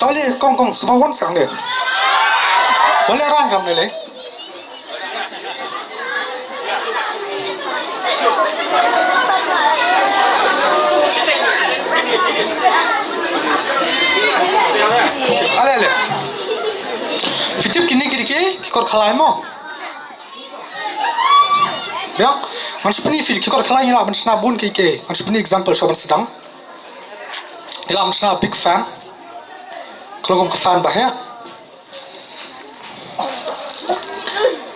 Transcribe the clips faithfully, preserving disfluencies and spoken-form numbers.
To leh kong kong, sngewbha wan sha ngi. Wat leh rang kam ne leh. Ale, ale. Phi tip kine ki dei ki, ki kor khalai mo. Biang, ngan shu pyni phi ki kor khalai ngi lah ban shna bun ki ki. Ngan shu pyni example shuwa ban sdang. Ngi lah ban shna big fan. Ka long kum ka fan ba heh.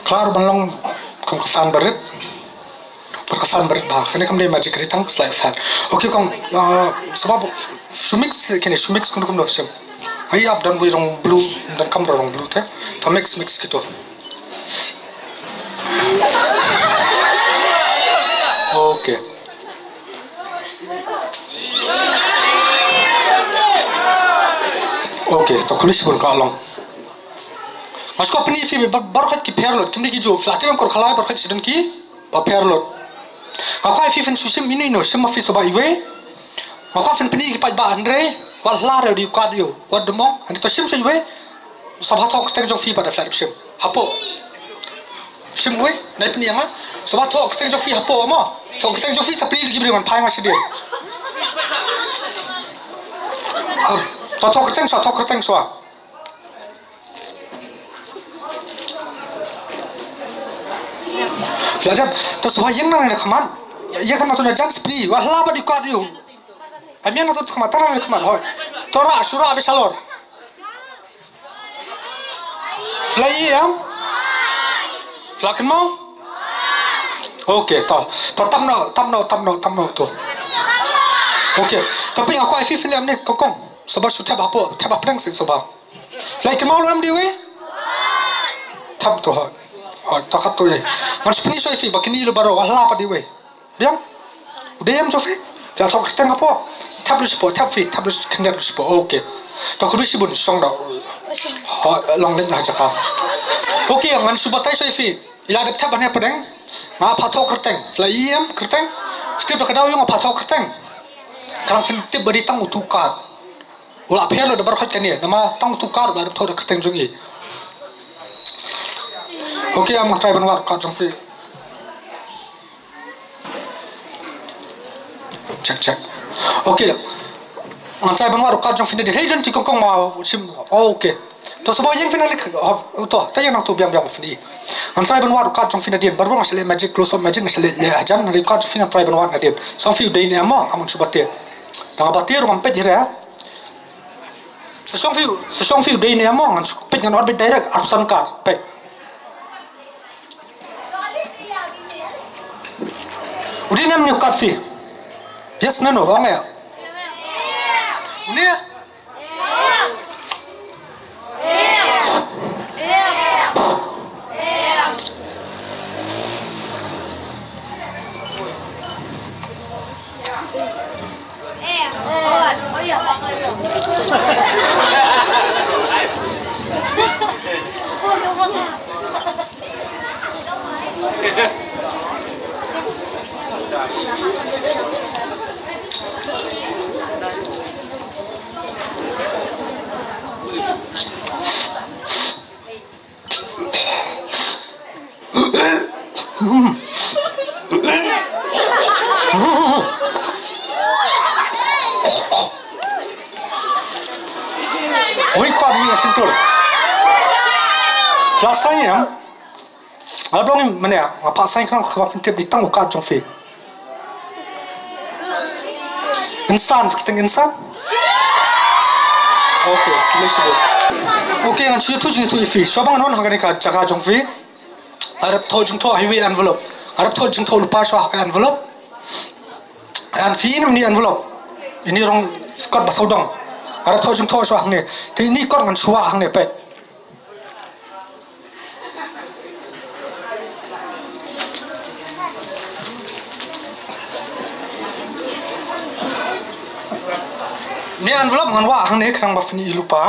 Klar ban long kum ka fan barit. Bad ka fan barit ba. Kane kam dei magic ritang, it's like fan. Okay kong, uh, sngewbha shu mix kine, shu mix kumno kumno shem. Ai ap don wei rong blue, don kam rong blue te. To mix mix kito. Okay. Okay, to khublei shibun ka long. Nga sngewbha pyni phi ba, baroh khoit ki pher lut, kim dei ki ju, phi la tip em kor khalai baroh khoit ki don ki ba pher lut. Nga kwah phi phin shu shim ino ino, shim ma phi sngewbha iwei. Nga kwah phin pyni ki paidbah hynrei wat hla re u dei u kat ïa u, wat dum ong, hynrei to shim shu iwei. Sngewbha thoh kyrteng jong phi pat da phi la dep shim. Hapoh. Shim wei, nai pyni ïa nga. Sngewbha thoh kyrteng jong phi hapoh mo. Thoh kyrteng jong phi sa pyni ïa ki briew ngan phai nga shadien. Ah, thoh, thoh kyrteng shuwa, thoh kyrteng shuwa. Phi la dep, to sngewbha ïeng nang na khmat. Ïeng khmat to na jan sa pyni, wat hla bad ïa u kat ïa u. Ïeng nang to khmat, tang na khmat, hoi. To rah, shu rah beit shalor. Phi la ïohi em? Phi la kynmaw? Okay, to. To tap noh, tap noh, tap noh, tap noh to. Okay. To peit nga kwah ïa phi phin leh kumne, kong kong. Sngewbha shu thep hapoh, thep hapdeng seh sngewbha. Phi la kynmaw lem dei wei? Thep to ha. Ha, to kat to ïa. Ngan shu pyni shuwa ïa phi ba kine ïa la baroh, wat hla pat dei wei. Biang. U dei em jong phi? Phi la thoh kyrteng hapoh. Thep lut shapoh, thep phi, thep lut khyndiat lut shapoh. Okay. To khublei shibun shong da. Ha, long leit na jaka. Okay, ngan shu batai shuwa ïa phi. I la dep thep hangne hapdeng. Nga phah thoh kyrteng. Phi la ïohi em kyrteng? Phi tip da ka daw ïa nga phah thoh kyrteng. Ka long phin tip ba dei tang utu u kat. U la pher lut da baroh khoit kane. Namar tang utu u kat u la dep thoh da kyrteng jong i. Okay, ngan try ban wad u kat jong phi. Check, check. Okay. Ngan try ban wad u kat jong phi nadien. Hei, don ki kong kong ma shim. Oh, okay. To sngewbha ïeng phi nang ne, oh, to, to ïeng nang to biang biang phi. Ngan try ban wad u kat jong phi nadien. Baroh nga sa leh magic, close up magic, nga sa leh, leh hajan, ngan leh u kat jong phi ngan try ban wad nadien. Shong phi u dei ne em mo, ngam shu batai. Dang batai ruh ngam peit hi re. Shong phi, shong phi u dei ne em mo, ngan shu peit ngan wad beit direct, arphew san kat, peit. U dei ne em une u kat phi? Yes ne no, ong ïa. Une? Oi, kwah ngi nga shyntur. Last time, ya. Nga dang ym mane, nga phah sign khnang kaba phin tip dei tang u kat jong phi. Insan, phi tip insan? Okay, khublei shibun. Okay, ngan shu ïathuh jingïathuh ïa phi. Shuwa ba ngan wan ha kane ka jaka jong phi, nga dep thoh jingthoh ha iwei i envelope. Nga dep thoh jingthoh lypa shuwa ha ka envelope. And phi ïohi ïa ine i envelope. Ine i rong kot ba sawdong. Nga dep thoh jingthoh shuwa hangne. Te ine i kot ngan shu wah hangne, peit. Ine i envelope ngan wah hangne khnang ba phin ïohi lypa.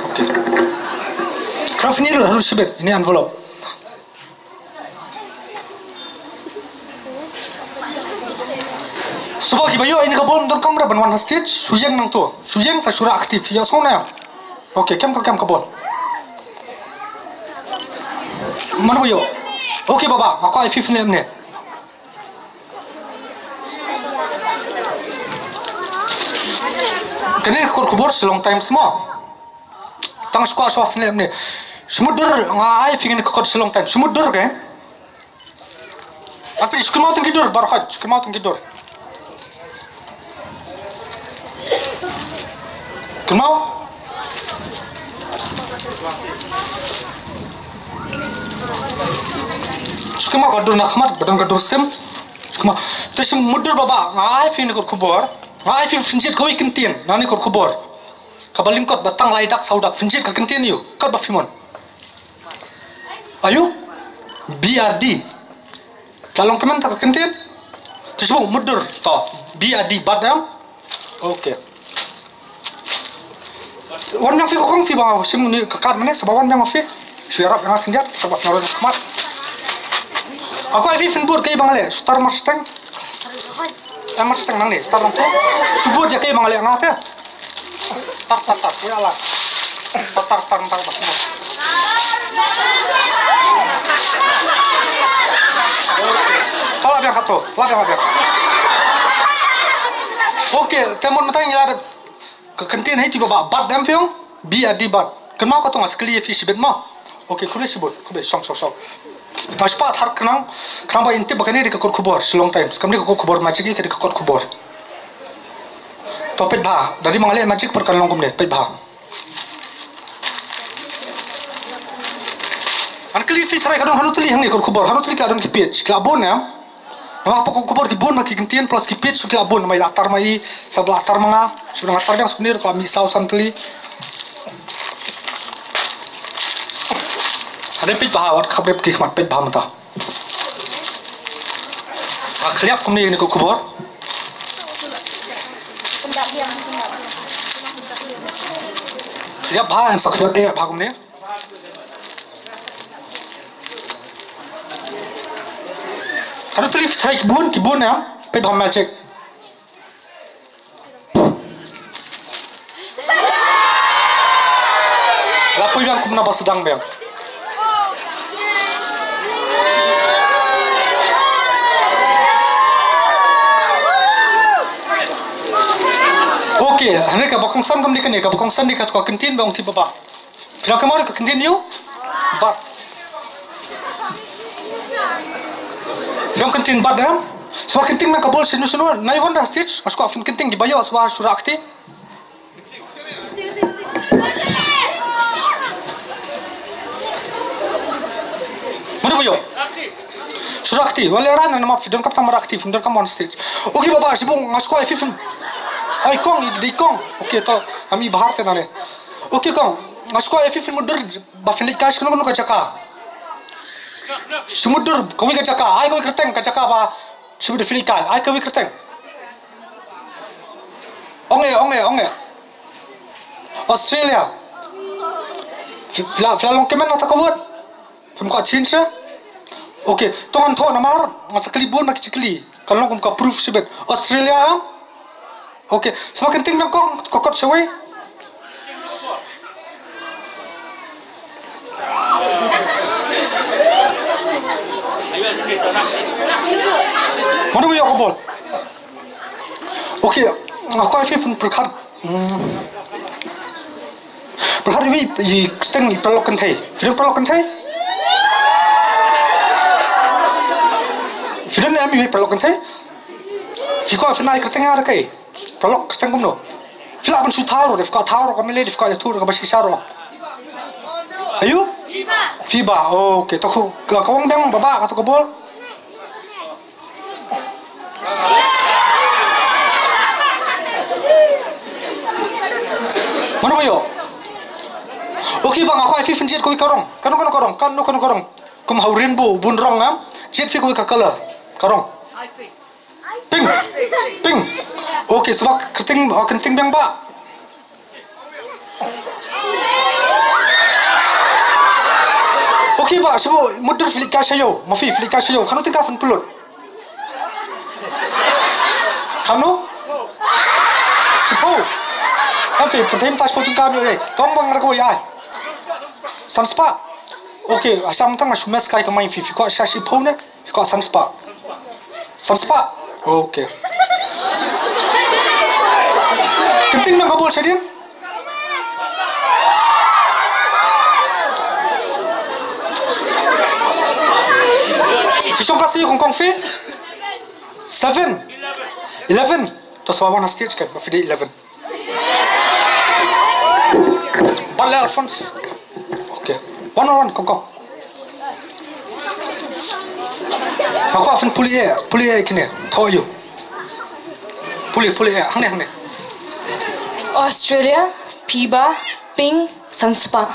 Okay. Khnang phin ïohi lypa shibit ine i envelope. Shuwa kiba ïoh ïa kane ka ball, don kamra ban wan ha stage, shu ïeng nangto. Shu ïeng sa shu rah kti, ïohsngew ne em? Okay, kem ka, kem ka ball. Mano ba ïoh? Okay, Baba, nga kwah ai phi phin leh kumne. Kane ka kot khubor Shillong Times mo. Tang shu kwah shu phin leh kumne. Shu mutdur, nga ai phi kane ka kot Shillong Times. Shu mutdur, okay? Api, shu kynmaw tang ki dur, baroh khoit, shu kynmaw tang ki dur. Kynmaw? Shu kynmaw ka dur na khmat, ba don ka dur sim. Shu kynmaw. Te shu mutdur, Baba, nga ai phi kane ka kot khubor. Nga ai phi phin jied kawei ka kyntien na kane ka kot khubor. Kaba lyngkot ba tang lai dak saw dak, phin jied ka kyntien aïu, katba phi mon. Aïu? B R D. La long kmen ta ka kyntien? Te shu mutdur to. B R D, bad em? Okay. Wan biang phi ko kong, phi ba shim ne ka kad mane, shuwa wan biang phi. Shu ïarap ïa nga khyndiat, shuwa nga roi khmat. Nga kwah ai phi phin bud kaei ba nga leh, shu tar mar shteng. Em, mar shteng nangne, tar nangto. Shu bud ïa kaei ba nga leh, nga te. Tar, tar, tar, ïa la. Tar, tar, tar, tar, tar. Ka la biang kato, la biang, la biang. Okay, te mon mynta ngi la dep ka kyntien hi, te Baba, bad em phi ong? B R D, bad. Kynmaw kato, nga sa kylli ïa phi shibit mo. Okay, khublei shibun, khublei, shong, shong, shong. Nga shu pat thar khnang, khnang ba in tip ba kane dei ka kot khubor Shillong Times. Kam dei ka kot khubor Magic, ka dei ka kot khubor. To peit bha, da dei ba nga leh Magic pat kan long kumne, peit bha. Ngan kylli phi trai, ka don hano tylli hangne kot khubor, hano tylli ka don ki page, ki la bun em? Namar hapoh kot khubor ki bun ma ki kyntien plus ki page, shu ki la bun, ma i la tar ma i, sa ba la tar ma nga, shu nga tar biang shu kynir, ka la mih saw san tylli. Hadien peit bha, wat khap rep ki khmat, peit bha mynta. Nga khliap kumne ïa kane kot khubor. Khliap bha, sa khliap eh bha kumne. Ka don tylli trai ki bun, ki bun em, peit bha Magic. La poi biang kumno ba sdang biang. Okay, hangne kaba kongsan kam dei kane, kaba kongsan dei kato ka kyntien ba ong tip Baba. Phi la kynmaw ka kyntien aïu? Bad. Phi ong kyntien bad em? Shuwa kynting na ka ball shano shano, nai wan da stage, nga shu kwah phin kynting kiba ïoh shuwa shu rah kti. Mano ba ïoh? Shu rah kti, wat leh rah na, namar phi donkam tang ban rah kti, phin donkam on stage. Okay Baba, shibun, nga shu kwah ïa phi phin. Ai kong, i dei kong. Okay, to, ngam i bhar te nangne. Okay kong, nga shu kwah ïa phi phin mutdur ba phin leit kai sha kano kano ka jaka. Shu mutdur kawei ka jaka, ai kawei kyrteng ka jaka ba shu mutdur phin leit kai, ai kawei kyrteng. Ong eh, ong eh, ong eh. Australia. Phi, phi la, phi la long kmen na kata ka word? Phim kwah change shuh? Okay, to ngan thoh namar nga sa kylli bun ma ki jingkylli. Kan long kum ka proof shibit. Australia, ah? Okay, shuwa kynting biang kong, ka kot shawei. Mano ba ïoh ka ball? Okay, nga kwah phi phin pyrkhat. Hmm. Pyrkhat iwei i kyrteng i paralok kynthei. Phi don paralok kynthei? Phi don em iwei paralok kynthei? Phi kwah phin ai kyrteng ïa kaei? Paralok kyrteng kumno? Phi lah ban shu thaw ruh, dei phi kwah thaw ruh ka Malay, dei phi kwah ïathuh ruh kaba shisha ruh. Aïu? Fiba. Okay, to khu, ka, ka ong biang Baba, kato ka ball. Mano ba ïoh? Okay Bah, nga kwah phi phin jied kawei ka rong. Kano kano ka rong, kano kano ka rong. Kum ha u rainbow bun rong, ah. Jied phi kawei ka color, ka rong. Pink. Pink. Okay, shuwa kynting, oh, kynting biang Bah. Okay Bah, shu mutdur phi leit kai sha ïew, ma phi, phi leit kai sha ïew. Kano tyngka phin pynlut? Kano? Shiphew. Em phi pyrthei mynta shiphew tyngka ym ïoh ei. Tang bang ra kawei ai. San spah. Okay, ha sham tang nga shu mess kai ka mai phi, phi kwah sha shiphew ne? Phi kwah san spah. San spah. Okay. Kynting nang ka bol shadien. Phi shong ka si kong kong phi. Seven. Eleven. To sa wan ha stage kan, ba phi dei eleven. Bad le Alphonse. Okay. One on one, kong kong. Nga kwah phin pule eh, pule eh kine. Thoh ïa u. Pule, pule eh, hangne, hangne. Australia, phi ba, pink, san spah.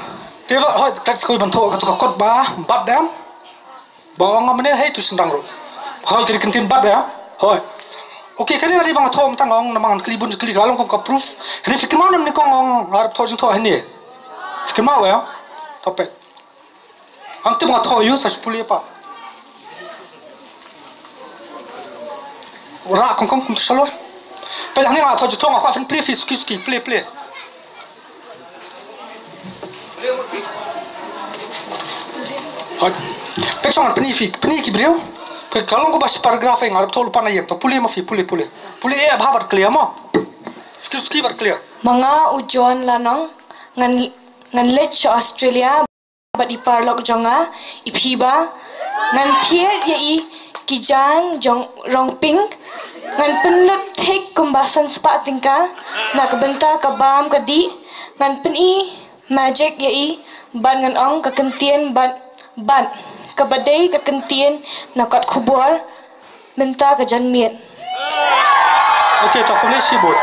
Te ba, hoi, klet skoi ban thoh katu ka kot ba, bat dam. Ba ong nga mane hei tu shynrang ruh. Hoi, kane ka ktien bat, eh? Hoi. Okay, kane nga dei ba nga thoh mynta nga ong namar ngan kylli bun kylli ka la long kong ka proof. Hynrei phi kynmaw ne em ne kong ong nga rap thoh jingthoh hynne. Phi kynmaw, eh? Topic. Ang tip nga thoh ïa u sa shu pule pa. Rah kong kong kumtu shalor. Peit hangne nga thoh jingthoh nga kwah phin plie phi suki suki, plie plie. Hoi. Peit shong ngan pyni phi, pyni ki briew. Peit ka long kaba shi paragraph eh nga rap thoh lypa na ïing. To pule ma phi, pule pule. Pule eh bha bad clear mo. Suki suki bad clear. Ma nga u John Lanong ngan, ngan leit sha Australia. Bad i paralok jong nga, i phi ba, ngan thied ïa i ki jaiñ jong rong pink, ngan pynlut thik kumba san spah tyngka, na ka bynta ka bam ka dih, ngan pyni magic ïa i, bad ngan ong ka kyntien bad, bad, kaba dei ka kyntien na kot khubor, mynta ka janmiet. Okay, to khublei shibun.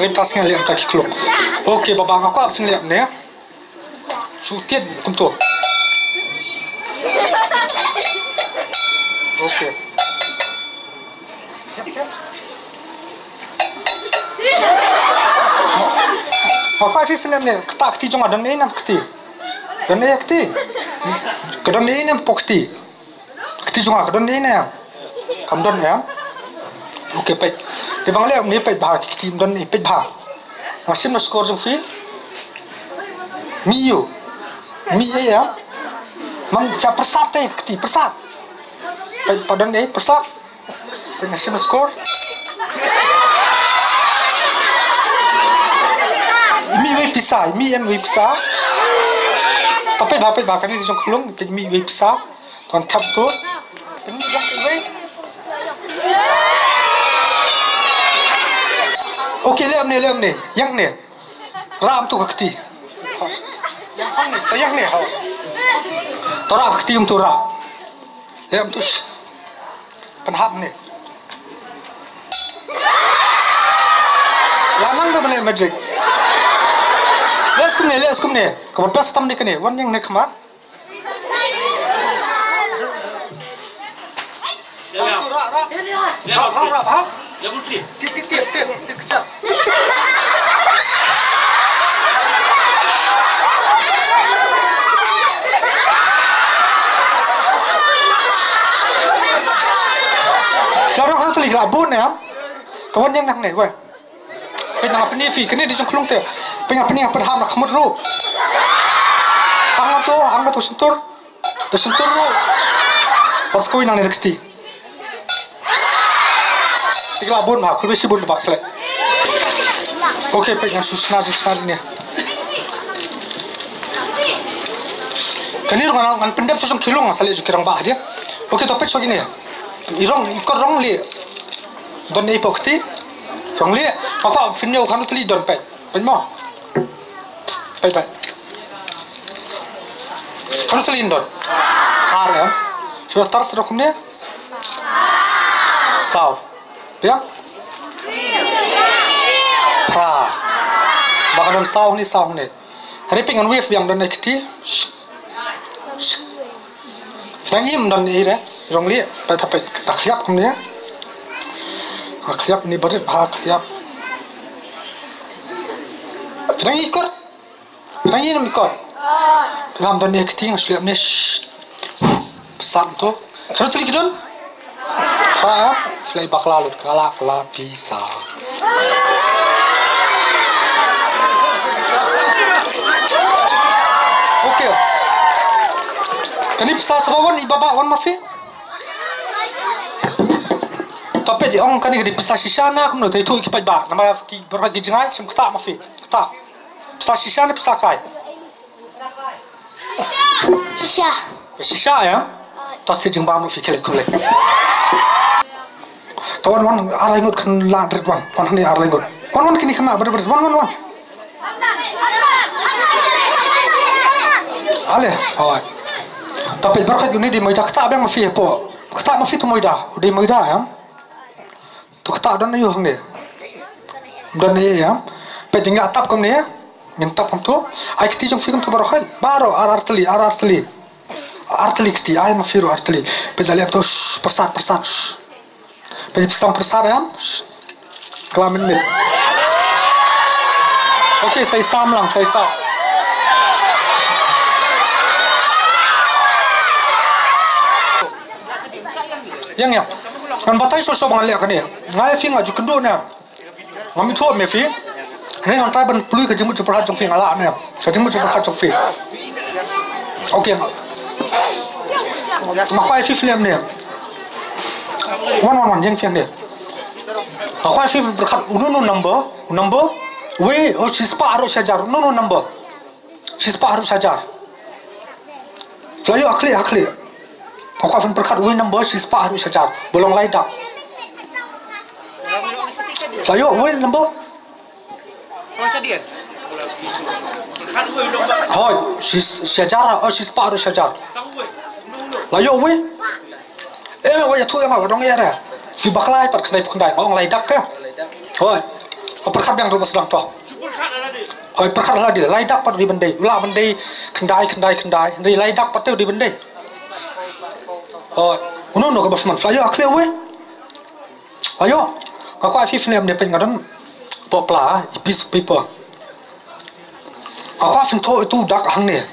Rim tas ngan leh ka ki klok. Okay, baba nga kwah phin leh ne. Shu tied kumto. Okay. Nga kwah phi phin leh ne, kata kti jong nga don ne nam kti. Don ne kti. Ka don ne nam po kti. Kti jong nga ka don ne ne. Kam don ne. Okay, peit. Te bang leh ne peit bha ki kti ym don ne peit bha. Nga shim na score jong phi. Mi ïu. Mi ïa ïa. Mang cha persat te kti persat. Peit pa don ne persat. Peit nga shim na score. Mi wei pisa, mi em wei pisa. Pa peit bha peit bha kane jong khlung, peit mi wei pisa. Ton thap tu. Okay, lem ne, lem ne. Yang ne. Ram tu ka kti. Yang ne, ha. To ra kti um tu ra. Lem tu. Pynhap ne. La nang da bale magic. Let's come ne, let's come ne. Ka best tam ne kane. Wan yang ne khmat. Jarang hal tu lagi rabun ya. Kawan yang nak ne, weh. Peit nga pyni phi, kane dei jong khlung te. Peit nga pyni nga pynhap na khmut ruh. Ang to, ang to sentur. To sentur ruh. Pas kawei nang ne kti. Tik la bun ma, kul bisi bun ba kle. Okay, peit nga shu sna jing sna ne. Kane ruh ngan pyndep sha jong ki long, sa leh jong ki rangbah dia. Okay, to peit sha kine. I rong, i kot rong lieh. Don ne i pok kti. Rong lieh. Papa phin ïoh khanu tylli don peit. Peit mo. Peit peit. Khanu tylli don. Ar em. Shu tar sdok kumne. Saw. Biang. Phra. Ba ka don saw ni saw ni. Hynrei peit ngan wave biang don ne kti. Phi dang im don ne re, rong lieh, peit peit peit, ta khliap kumne. Ha khliap ni barit ha khliap. Phi dang ikot. Phi dang im ikot. Phi dang don ne kti nga sliap ne. Sat to. Khanu tylli ki don? Ba, phi la bakla lut, ka la, ka la pisa. Okay. Kane pisa saba wan, i Baba wan ma phi. To peit, ong kane ka dei pisa shisha ne kumno, te tu ki peit ba. Namar ki baroh ki jngai, shim kata ma phi. Kata. Pisa shisha ne pisa kai. Shisha. Shisha ïa? To sa jingbam ruh phi, khie leit khie leit. To wan wan, ar lai ngut khynnah rit wan. Wan hangne ar lai ngut. Wan wan, kine khynnah bret bret, wan wan wan. Ale, hoi. To peit baroh kine dei maida, kata biang ma phi hapoh. Kata ma phi tu maida, dei maida ïa. To kata don aïu hangne? Don aïu ïa? Peit, ngin tap kumne ïa. Ngin tap kumto. Ai kti jong phi kumto baroh, hoi. Baroh ar ar tylli, ar ar tylli. Ar tylli kti, ai ma phi ruh ar tylli. Peit, la leh to, shh, pyrsad pyrsad, shh. Peit, pyrsad pyrsad ïa. Shh. Klam mit mit. Okay, sa ïasam lang, sa ïasam. Ïeng ïeng. Ngan batai shuh shuh ba ngan leh kane. Nga ïa phi nga ju kynduh ne. Ngam ithuh me phi. Hynrei ngan try ban plie ka jingmut jingpyrkhat jong phi, nga lah ne. Ka jingmut jingpyrkhat jong phi. Okay. Nga kwah ïa phi phi leh ne. Wan wan wan, ïeng phi ne. Nga kwah ïa phi pyrkhat uno uno number, number. Wei, oh, shispah haduh shi hajar. Uno uno number. Shispah haduh shi hajar. Phi la ïoh, ha khlieh, ha khlieh. Nga kwah phin pyrkhat uwei number shispah haduh shi hajar. Ba long lai dak. Phi la ïoh uwei number? Hoi, shi, shi hajar, oh, shispah haduh shi hajar. La ïoh uwei? Eh, wat ïathuh ïa nga, wat ong ïa re. Phi bakla pat khyndai khyndai, nga ong lai dak te. Hoi. Ka pyrkhat biang ruh ba sdang to. Hoi, pyrkhat lade, lai dak pat u dei ban dei. U lah ban dei khyndai khyndai khyndai. Hynrei lai dak pat te u dei ban dei. Hoi. Uno uno kaba phi mon. Phi la ïoh ha khlieh uwei? Phi la ïoh. Nga kwah phi phin leh ne, peit nga don hapoh pla i piece of paper. Nga kwah phin thoh ïa uto u dak hangne.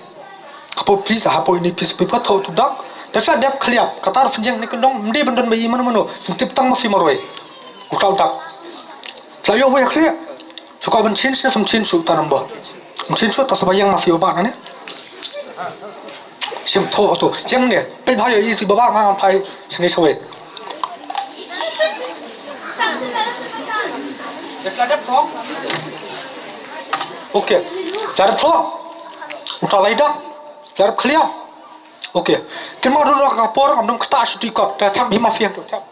Hapoh piece, hapoh ine i piece of paper thoh ïa uto u dak. Te phi la dep khlieh, kata ruh phin ïeng ne kyndong, ym dei ban don ba i mano mano. Phin tip tang ma phi marwei. Uta u dak. Phi la ïoh uwei ha khlieh. Phi kwah ban change ne phim change shuh uta number? Phim change shuh, to sa ba ïeng ma phi Baba nangne. Shim, thoh to. Ïeng ne. Peit bha ïa i, i Baba, nga ngan phai shane shawei. Okay. Phi la dep thoh uta lai dak? Phi la dep khlieh? Okay. Kynmaw ruh ka por ngam dang ktah shuh ïa i kot. Te thap hi ma phi hangto, thap.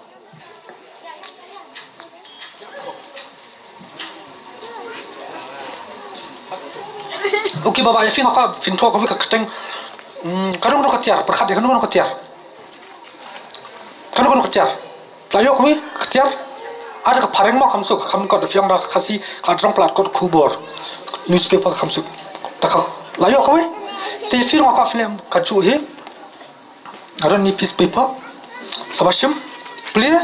Okay Baba, ïa phi nga kwah phin thoh kawei ka kyrteng. Hmm, kano kano ka tiar, pyrkhat ïa kano kano ka tiar. Kano kano ka tiar. La ïoh kawei ka tiar. Ada ka phareng mo, kham suk, kham kot, phi ong da ka Khasi ka jrong palat kot khubor. Newspaper, kham suk. Da ka, la ïoh kawei. Te ïa phi ruh nga kwah phin leh kajuh hi. Nga don ine i piece of paper. Sa ba shim. Plie.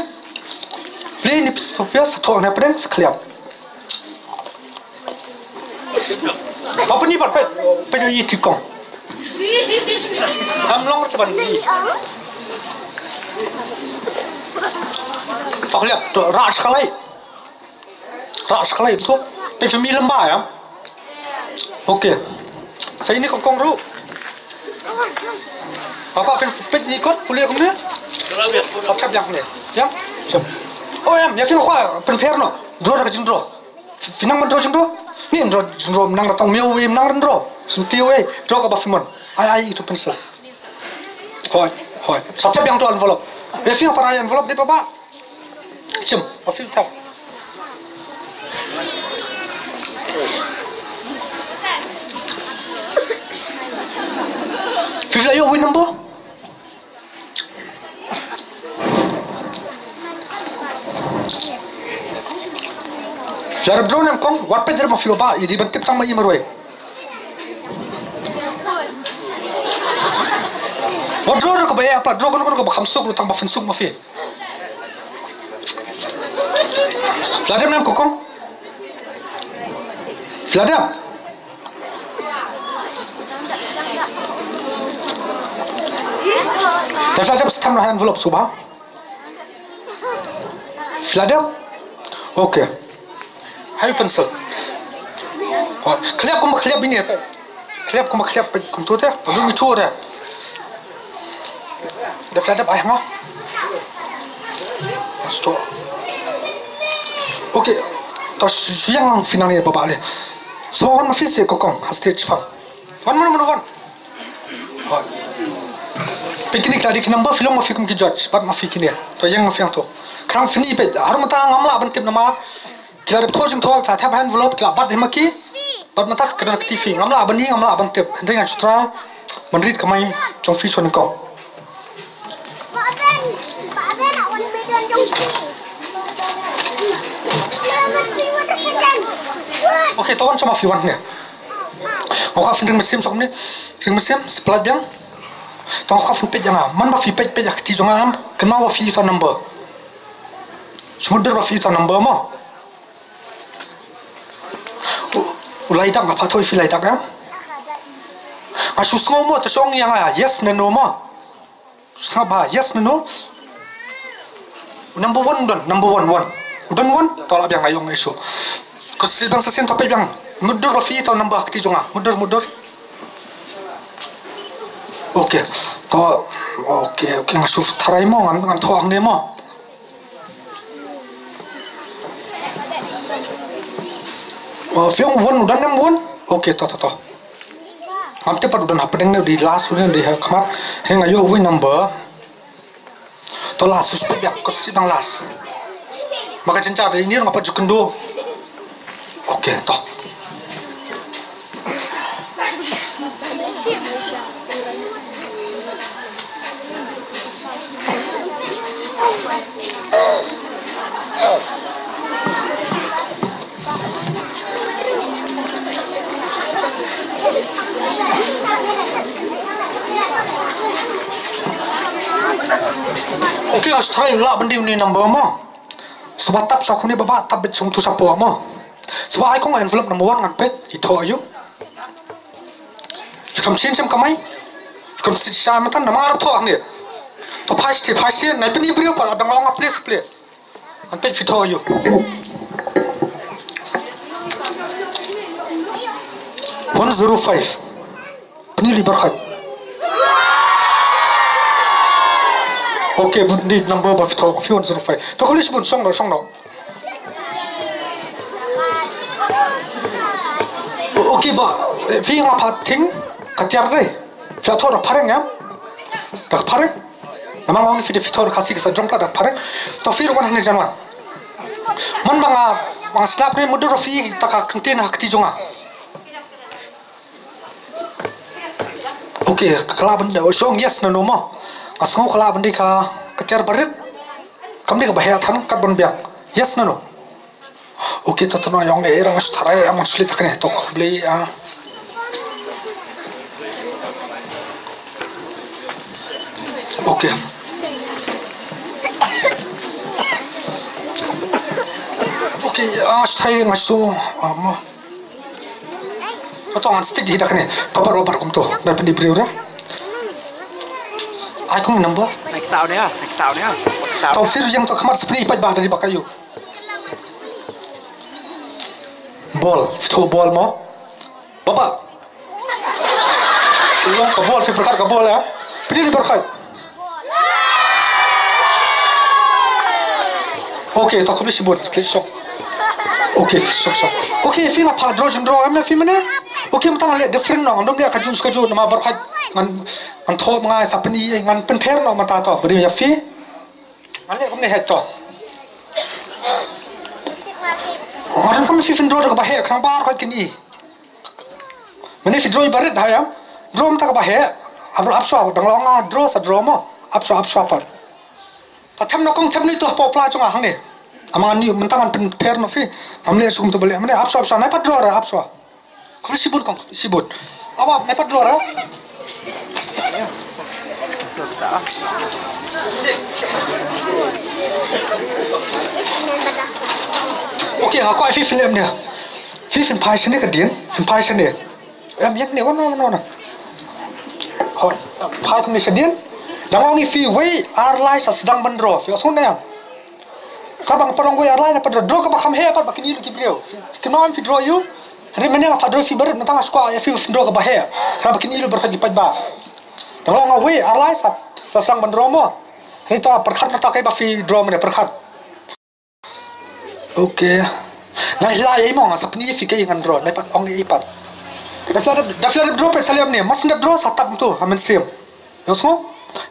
Plie ine i piece of paper, sa thoh hangne hapdeng, sa khlieh. Ba pyni pat, peit, peit ïa i, i kong. Ngam long te ban plie. To khlieh, to rah sha ka light. Rah sha ka light to. Te phi mih lem bha ïa. Okay. Sa ine i kong kong ruh. Nga kwah phin peit ine i kot, pule kumne. Sa thep ïa kumne. Ïa. Shem. Oh, ïa, ïa phi nga kwah pynpher noh. Draw da ka jingdraw. Phi nang ban draw jingdraw? Ni draw jingdraw, nang da tang miaw wei, nang ban draw. Sngewthuh wei, draw kaba phi mon. Ai, ai, ito pencil. Hoi, hoi. Sa thep ïa uto envelope. Ïa phi nga para ïa envelope, dei Baba. Shim, ba phi thep. Phi la ïoh uwei number? Phi la dep draw ne em kong, wat peit ruh ma phi Baba, i dei ban tip tang ma i marwei. Wat draw ruh kaba ïa, pat draw kano kano kaba kham suk ruh, tang ba phin suk ma phi. Phi la dep ne em kong? Phi la dep? Te phi la dep, sa them noh ha envelope shuh bha. Phi la dep? Okay. Hai pencil. Oh, khlep kumba khlep ine. Khlep kumba khlep kumtu te. Padu itu te. Dep, dep, ai mo. Stop. Okay. To shu ïeng phi nangne Bah Bah leh. So wan ma phi seh ko kong ha stage pang. Wan mano mano wan. Peit kine ki la dei ki number, phi long ma phi kum ki judge bad ma phi kine. To ïeng ma phi hangto. Khnang phin i peit, harum mynta ngam lah ban tip namar ki la dep thoh jingthoh, ki la thep ha envelope, ki la bat hi ma ki. Bad mynta ka don ka kti phi, ngam lah ban i, ngam lah ban tip. Hynrei ngan shu try ban rit kamai jong phi shuwa nyngkong. Okay, to wan sha ma phi wan ne. Nga kwah phin ring mynsiem sha kumne. Ring mynsiem, splat biang. To nga kwah phin peit ïa nga. Man ba phi peit peit ïa ka kti jong nga, kynmaw ba phi ïoh ïa uta u number. Shu mutdur ba phi ïoh ïa uta u number mo. U, u lai dak, nga phah thoh ïa phi lai dak ïa. Nga shu sngew mo, to shu ong ïa nga yes ne no mo. Sngap bha, yes ne no? Number one u don, number one, one. U don one, to lah biang, nga ïoh nga issue. Ko sih biang sa sien, to peit biang. Mutdur ba phi ïoh ïa uta u number ha kti jong nga. Mutdur, mutdur. Okay. To, okay, okay, nga shu tharai mo, ngan, ngan thoh hangne mo. Oh, phi ong one, u don number one? Okay, to, to, to. Ngam tip pat u don hapdeng ne u dei last u ne u dei ha khmat. Hynrei nga ïoh uwei number. To last, shu peit biang, ko sih biang last. Ba ka jynjar dei ine ruh nga pat ju kynduh. Okay, to. Okay, nga shu tharai lah ban dei une u number mo. Shuwa tap sha kumne Bah Bah, tap beit shong tu shapoh mo. Shuwa ai kong envelope number one ngan peit, i thoh aïu. Phi kam shin shem kamai. Phi kam shin shem matan namar thoh hangne. To phai shatei, phai shatei, nai pyni briew pat, dang long nga plie sa plie. Ngan peit phi thoh aïu. One zero five. Pyni lei baroh khoit. Okay, bun, dei number ba phi thoh, phi one zero five. To khublei shibun, shong noh, shong noh. Okay Bah, phi nga phah tieng ka tiar dei. Phi thoh da phareng ïa. Da phareng. Namar nga ong phi dei phi thoh Khasi ka sa jong pla da phareng. To phi ruh wan hangne jan wan. Man ba nga, ba nga slap ne mutdur ba phi ïoh ïa ka kyntien ha kti jong nga. Okay, ka lah ban dei, shu ong yes ne no mo. Nga sngew ka lah ban dei ka, ka tiar barit. Kam dei kaba heh than, kat ban biang. Yes ne no. Okay, to to no, ïa ong eh, rang shu tharai, ïa ong shu leit kane, to khublei, ah. Okay. Okay, ah, shu tharai, nga shu, ah, mo. Ka tong an stick hi da kane. Ka bar bar kumto. Da pyni briew re. Ai kum number. Naik tau ne ha. Naik tau ne ha. Tau. Tau sir yang to khmat spni pat ba dari bakayu. Ball. Phi thoh ball mo. Bah Bah. Long ka ball, phi pyrkhat ka ball ïa. Pyni lei baroh khoit. Okay, to khublei shibun, klik shong. Okay, shong shong. Okay, phi nga phah draw jingdraw em phi mane. Okay, mynta ngan leh different noh, ngam dei leh kajuh kajuh namar baroh khoit ngan, ngan thoh ma nga sa pyni, ngan pynpher noh mynta to. Ba dei ïa phi. Ngan leh kumne hi to. Ngan kam phi phin draw da kaba heh, khnang baroh khoit kin i. Mynne phi draw i barit ha ïam. Draw mynta kaba heh. Ap, ap shuwa, dang long nga draw sa draw mo. Ap shuwa, ap shuwa pat. Ta them noh kong, them noh ito hapoh pla jong nga hangne. Ama ngan ïoh mynta ngan pynpher noh phi. Ngam leh shuh kumto balei. Mynne ap shuwa, ap shuwa. Nai pat draw ra, ap shuwa. Khublei shibun kong, khublei shibun. Ap ap, nai pat draw ra. Okay, nga kwah phi phin leh ne. Phi phin phai shane ka dien, phin phai shane. Em, ïeng ne, wan, wan, wan, wan. Hooid, phai kumne shadien. Dang ong ïa phi wei ar lai sa sdang ban draw. Phi ong sngewbha ne em? Kaba nga pat ong wei ar lai na pat draw, draw kaba kham heh pat ba kin ïohi ki briew. Phi, phi kynmaw em phi draw ïa u? Hynrei mynne nga pat draw ïa phi barit, mynta nga shu kwah ïa phi phin draw kaba heh. Khnang ba kin ïohi baroh ki paidbah. Dang long nga wei ar lai sa, sa sdang ban draw mo. Hynrei to pyrkhat mynta kaei ba phi draw mynne, pyrkhat. Okay. Nga ïa la ïa mo, nga sa pyni ïa phi kaei ngan draw, nai pat ong ïa i pat. Da phi la dep, da phi la dep draw peit sa lem ne, mar shu dep draw sa tap kumto ha mynsiem. Ïohsngew?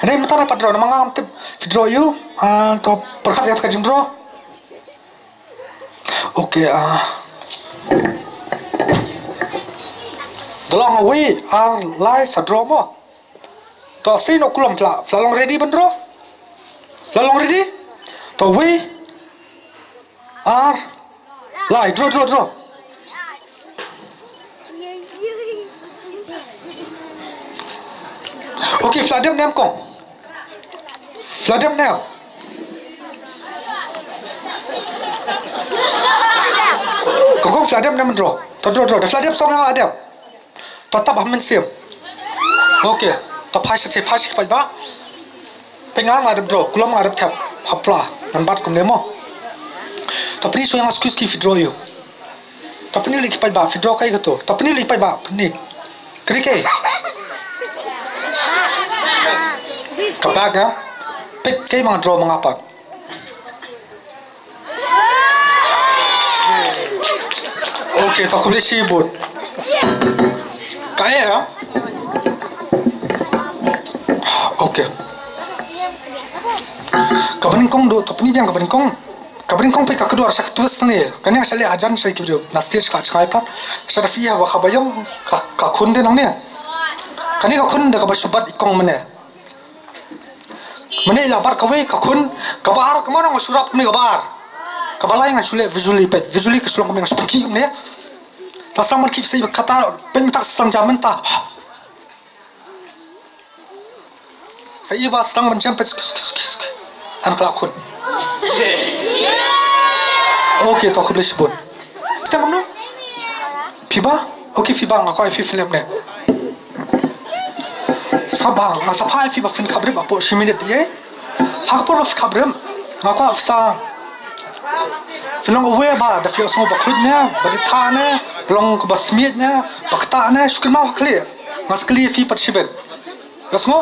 Hynrei mynta nai pat draw, namar ngam tip phi draw ïa u. Ah, to pyrkhat ïa ka jingdraw. Okay, ah. Da long wei ar lai sa draw mo. To, sien o kulom, phi la, phi la long ready ban draw? Phi la long ready? To, wei ar lai, draw, draw, draw. Okay, phi la dep ne em kong? Phi la dep ne em? Kong, phi la dep ne em draw? To draw, draw. Da phi la dep, song nga la dep. To tap ha mynsiem. Okay. To phai sha te, phai sha ki paidbah. Peit nga, nga dep draw, kulom nga dep thep. Hapla ngan bat kumne mo. To pyni shuwa ïa nga suki suki phi draw ïa u. To pyni lei ki paidbah phi draw kaei kato. To pyni lei ki paidbah, pyni. Ka dei kaei? Ka bag, ha? Peit kaei ma nga draw ma nga pat. Okay, to khublei shibun. Kaei, ha? Okay. Kaba nyngkong, to pyni biang kaba nyngkong. Kaba nyngkong peit ka kdor sha ka twist ne. Kane nga sa leh hajan sha ki briew na stage ka jngai pat. Sa da phi ïa ba kaba ïong ka, ka khun de nangne. Kane ka khun da kaba shu bat i kong mynne. Mynne i la bat kawei, ka khun, kaba ar, kumno nga shu rap kumne kaba ar. Kaba lai nga shu leh visually, peit visually ka shu long kumne, nga shu pynkhih kumne. La sdang ban khih sa i ba kata, peit mynta ka sdang jam mynta. Sa i ba sdang ban jam, peit, sk, sk, sk, sk. An kala khun. Okay, to khublei shibun. Sdang kumno? Phi ba? Okay, phi ba, nga kwah ïa phi film ne. Sa ba, nga sa phah ïa phi ba phin khapbrip hapoh shi minit ïa. Ha ka por ba phi khapbrip, nga kwah sa, phin long aware ba da phi ïohsngew ba khluit ne, ba ritha ne, ba long kaba smiej ne, ba ktah ne, shu kynmaw ha khlieh. Nga sa kylli ïa phi pat shibit. Ïohsngew?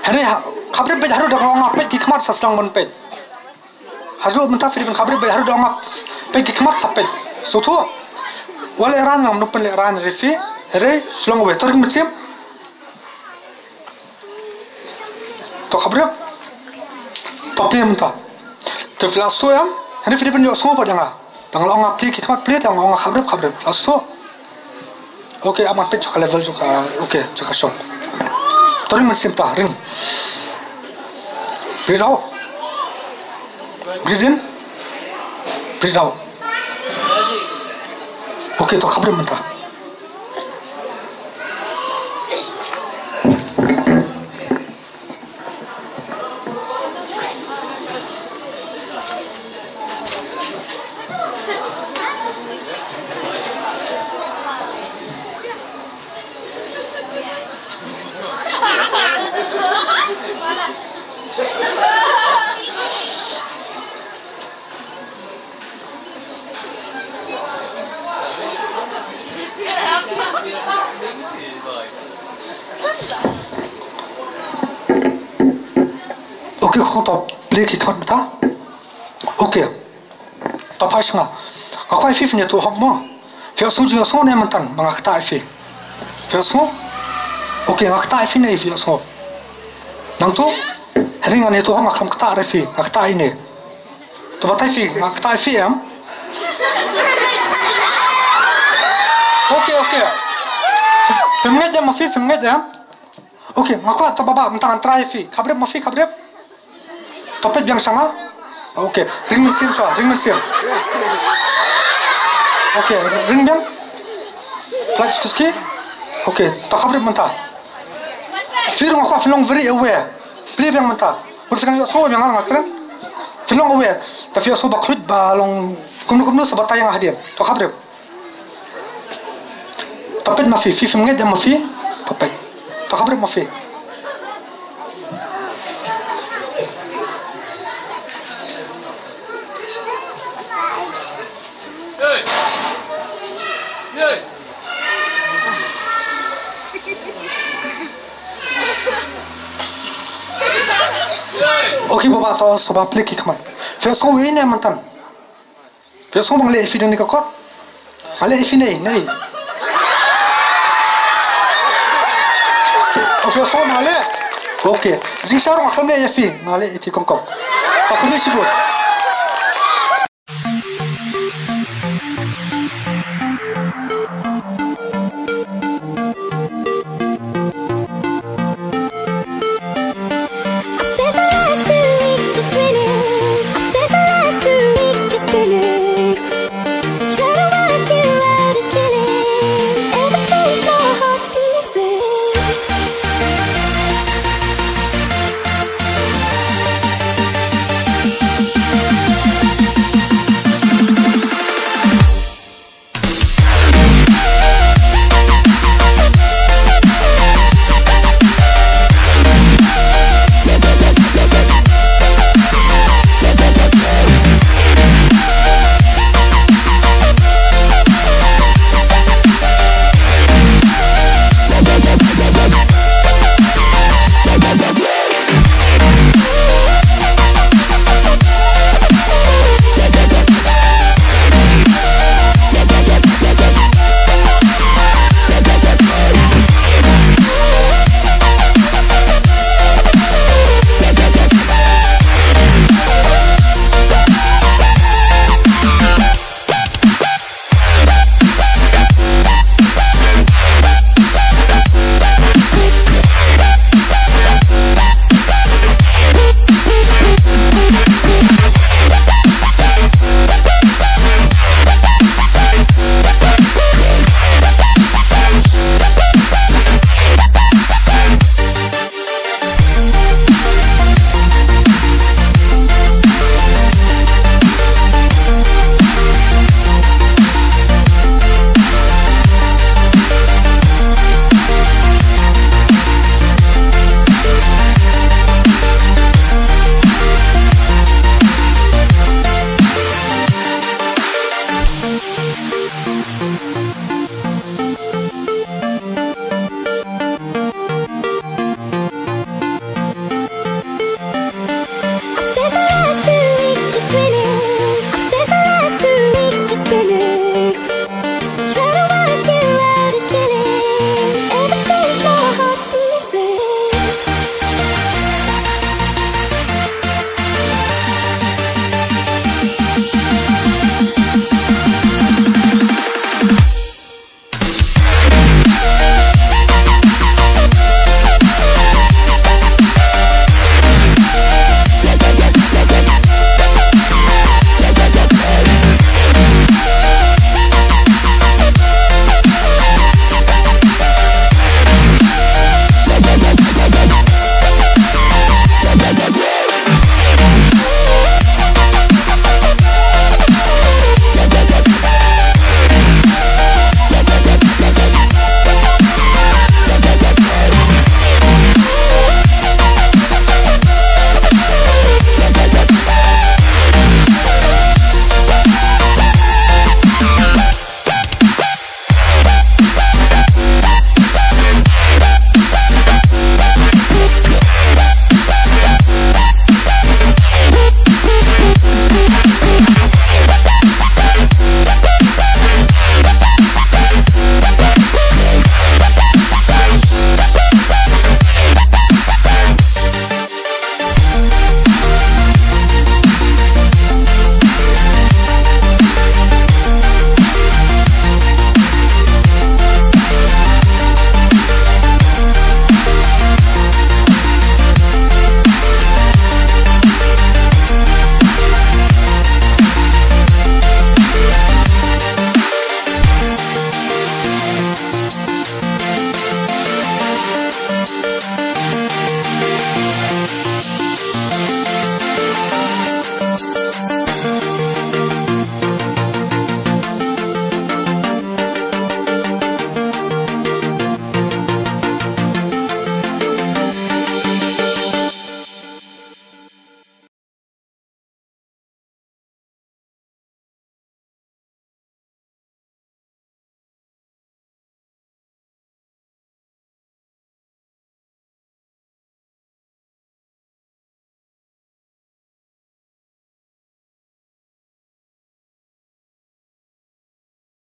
Hynrei ha, khapbrip beit haduh da nga ong peit ki khmat sa sdang ban peit. Haduh mynta phi dei ban khapbrip beit haduh da nga ong peit ki khmat sa peit. Sngewthuh. Wat lehraiñ, ngam dei pynlehraiñ ïa phi. Hynrei shu long aware. To ring mynsiem. To khapbrip. To plie mynta. To phi la sngewthuh em? Hynrei phi dei ban ïohsngew pat ïa nga. Tang la ong nga plie ki khmat, plie, tang la ong nga khapbrip, khapbrip. Ïohsngew? Okay, ap ngan peit jong ka level jong ka, okay, jong ka shong. To ring mynsiem ta, ring. Breathe out. Breathe in. Breathe out. Okay, to khapbrip mynta. Okay, khong to plie ki khmat mynta. Okay. To phai sha nga. Nga kwah ïa phi phin ïathuh hok mo. Phi ïohsngew jingïohsngew ne mynta ba nga ktah ïa phi? Phi ïohsngew? Okay, nga ktah ïa phi ne phi ïohsngew? Nangta. Hynrei ngan ïathuh hok, nga khlem ktah ïa phi, nga ktah ïa ne. To batai phi, nga ktah ïa phi em? Okay, okay. Phim ngeit em ma phi, phim ngeit em? Okay, nga kwah to ba ba, mynta ngan try ïa phi. Khapbrip ma phi, khapbrip. To peit biang sha nga. Okay, ring mynsiem shuwa, ring mynsiem. Okay, ring biang. Plak suki suki. Okay, to khapbrip mynta. Phi ruh nga kwah phin long very aware. Plie biang mynta. Bad phin nang ïohsngew biang nga kren. Phin long aware. Te phi ïohsngew ba khluit ba long kumno kumno sa batai ïa nga hadien. To khapbrip. To peit ma phi, phi phim ngeit em ma phi? To peit. To khapbrip ma phi? Okay, baba, to, sngewbha plie ki khmat. Phi sngew ïa ne mynta? Phi sngew ba nga leh ïa phi da kane ka kot? Nga leh ïa phi ne, ne? O, phi sngew ba nga leh? Okay. Jingshisha ruh nga khlem leh ïa phi, nga leh ïa phi kong kong. To khmih shibun.